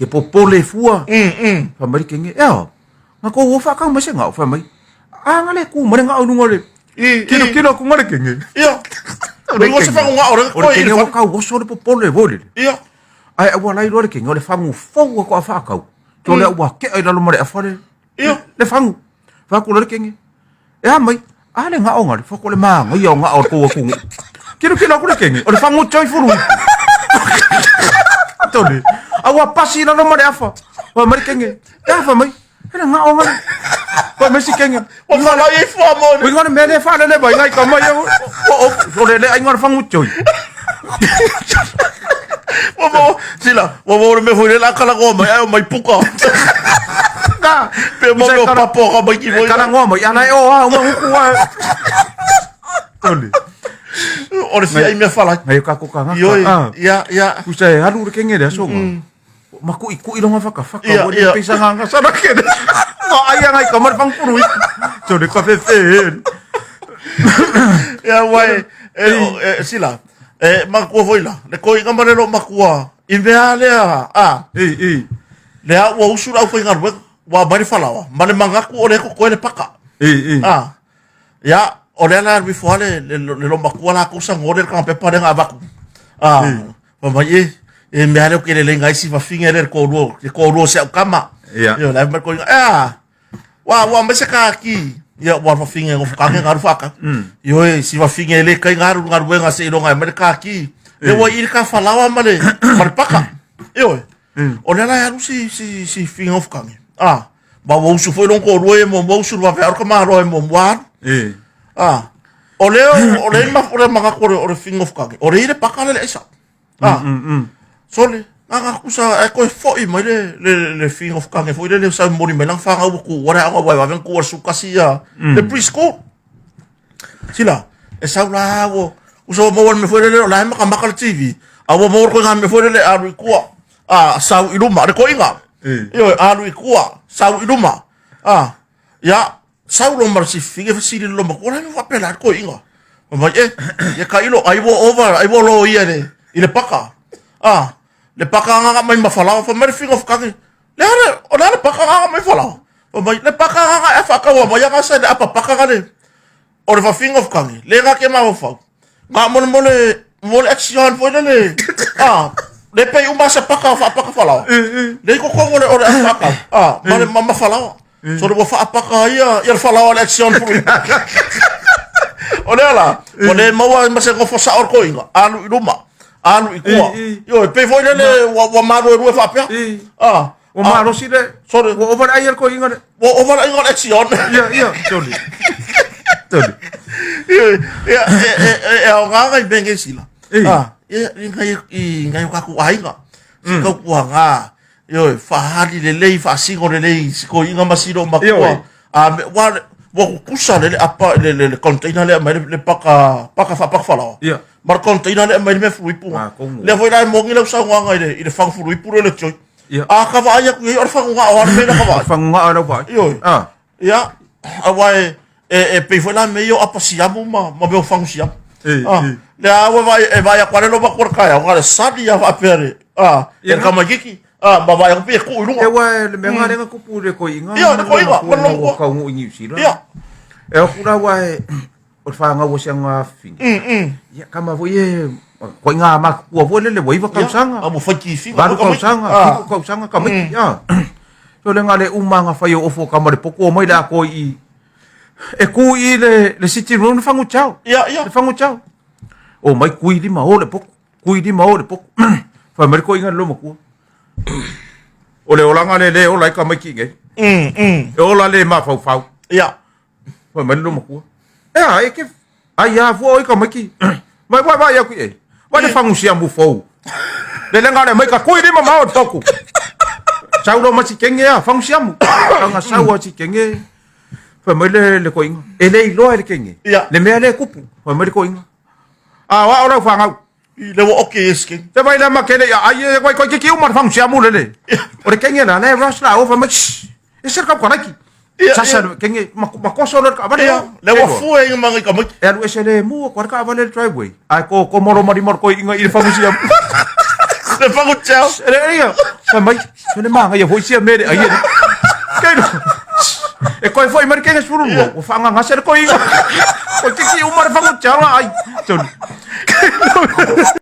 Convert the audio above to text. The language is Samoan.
Ke popole fua. Fai mai le kenge, ea, nga kou o whaakau mai se ngao, fai mai. A nga le ku ma le ngao lunga le. I, Kilo i. kilo ku nga le kenge. Ia. O le Ua se kenge. whangu ngao re O le koe i kenge le ua whangu. kau oso le popole voi lele. Ia. Ai ua lai loa le kenge o le whangu fou a ko a whaakau. To le ua kea i lalo ma le awha le, Ia. le whangu. Whaku le kenge. E a mai, a le ngao nga le whaku le maanga ia o ngao o le kou aku ngu. Kilo kilo aku le kenge, o le whangu toi furu. Tole. A ua pasi i lalo ma le afa. Wa mai le kenge. E afa mai. E le ngao nga le. Wa mai si kenge. Ua whalai e fua mo Ui ngā le mea le whaalele mai ngai ka mai au. O, o, o le le ai ngā le whangu toi. Ua mo, sila, ua mo le mea foi le la kala goa mai, ai o mai puka. Ka. Pe mo mea papo ka mai ki foi. Kala ngoa mai, ana e o a, uma huku a. Tole. O le fia i mea whalai. Ngai o kako ka ngaka. Ioi, Ah. ia, ia. Kusa e alu le kenge le aso nga. Ma kui kui longa whaka whaka. Ia, Ua le ia. pisa nganga sana kene. Nga ai ngai ka mara whangpuru i. Tole ka fefe. Ia, wai, e, o, e, sila, e, makua foi la, le koi nga male lo makua, i mea lea, a, Ei, ei. le a ua usu lau whai ngaruega, ua mai le whalawa, ma le mangaku o le ko koe le paka. Ei, ei. A, ia, o lea la alu ifo lava le, le, le lomakua lakou sa gole le kagapepa lea na avatu. A, fai mai, e, e mea lea ou te lelei nai si fafine lea le toalua, le toalua o si au tama. Ia. Ioe, la e fai mai le toeaina, ea, ua, ua aumai se kaki. Ia, ua fafine nofo tane na alu faatau. Ioe, si fafine e le kai na alu i le galuega seiloga e aumai le kaki. Lea ua ii le tafalaoa ma le, ma le paka. Ioe. O lea la e alu si, si, si fafine nofo tane. A, ma ua usu foi lona toalua ia muamua usu i le vaveao le tamaloa e muamua alu. E. A, o lea, o lea o le manatu o le, o le fafine nofo tane, o lea i le paka lea le aisa. A, sole, na na kusa e toe foi mai le, le, le fafine nofo tane foi lele sa momoli mai lana fanau ua tuua le aoga aua e vave ona tuua i le 11 ia, le preschool. Sila, e sau la ua, usa ua maua le mea foi lele o la e makamaka le TV, a ua maua le koiga mea foi lele alu i tua, a, sau i luma, le koiga. Ioe, alu i tua, sau i luma. A, ia, sau loa ma le sifine fesili le lomatua, la e faapela le toeaina. Fai mai, e, ia tailo, ai ua ova, ai ua loia i le, i le paka. A, le paka agaga mai ma falaoa, fai mai le fina o fukage, le a le, o le a le paka agaga mai falaoa? Fai mai, le paka agaga e whakaua mai aga sa le apa paka ga le, o le fafine o fukage, le ga ke mafaufau. Nga mo le, mo le, mo le action foi lele, a, le pei uma sa paka o whaapaka falaoa. Le i totonu o le, o le whaakau, a, ma le, ma, ma falaoa. So le ua faapaka ia, ia le falaoa le action fulu. O lea la, ua le maua ma se nofo sao o le toeaina, alu i luma, alu i tua. Ioe, pei foi lele ua, ua maluelue faapea. Ah, Ua malosi le, sorry, ua ova le ai a le toeaina le. Ua ova le aiga o le action. Ia, ia, sorry. Sorry. Ioe, ia, e, e, e, e aoga ngai mea nei sila. Ah, ia, i ngai, i ngai o tatou aiga. Si tautuaga, Ioe, faaali lelei, faasino lelei i si toeaina ma si loomatua. Ioe. A me, ua, ua tutusa le, le apa, le, le, le container lea aumai le, le paka, paka faapaka falaoa. Ia. Ma le container lea aumai le mea fuluipu. Ah, komu. Lea foi la e moni lau saunoaga i le, i le fagu fuluipu lea o le Joy. Ia. A ka vaai atu i ai, o le fagu gao lava le mea la ka vaai. Fagu gao lau vaai. Ioe. Ah. Ia, aua e, e, e pei foi la mea ia o apa siamu ma, ma mea o fagu siamu. E, Ah, e. lea ua vaai, e vaai atu lava le lomatua i le taeao, na o le sali lava faapea le, ah, e Ia le na. tamaitiiti. Ah, ma vaai atu pei e tuu i luga. E ua e le mea ngā lenga kupu le koiga. Ia, le koiga, ma le lomatua. Ua kaungu i New Zealand. Ia. E oku la ua e, o le whāngau o se anga whini. Ia, kama foi e, koe ngā makukua foi lele, ua iwa kausanga. Ia, a mo whai ki whina. Valu kausanga, fitu kausanga, ka maiki, ia. So le ngā le umanga whai o ofo ka mare poko o mai le a koi i, e ku i le, le sitting room le whangu chao. Ia, ia. Le whangu chao. O mai kui lima o le poko, kui lima o le poko. Whai mai le koiga le lomakua. O le olanga le le ola i ka maiki nei. E ola le mafaufau. Ia. Fai mai le lomakua. E a, e ke, ai a fua oi ka maiki. Mai vai vai aku e. Vai le fangusia mu fou. Le lenga le mai ka kui lima mao toku. Sau lo masi kenge a fangusia mu. Anga sau a si kenge. Fai mai le le koinga. E le iloa e le kenge. Ia. Le mea le kupu. Fai mai le koinga. A wa o lau whangau. I le ua oke e si kenge. Te vai le ma kele ia ai e koi koi kiki uma le fangusia mu lele. O le kenge la le rush la o fai mai. Shh. E se kau karaiki. Ia, Sasa ia. le kenge ma ma koso le ka vale. Ia, le ua fua i manga i ka maiki. E alu ese le mua ko ka vale le driveway. Ai ko ko moro mari moro ko inga i le fangusia. Le fagu tiao. Le ia, fai mai, se le manaia foi sia mea le ai e. Kei E koe foi mai le kega 12, ua faagagase le koiga. Koe kiki uma le fagu tiao la ai. Sole.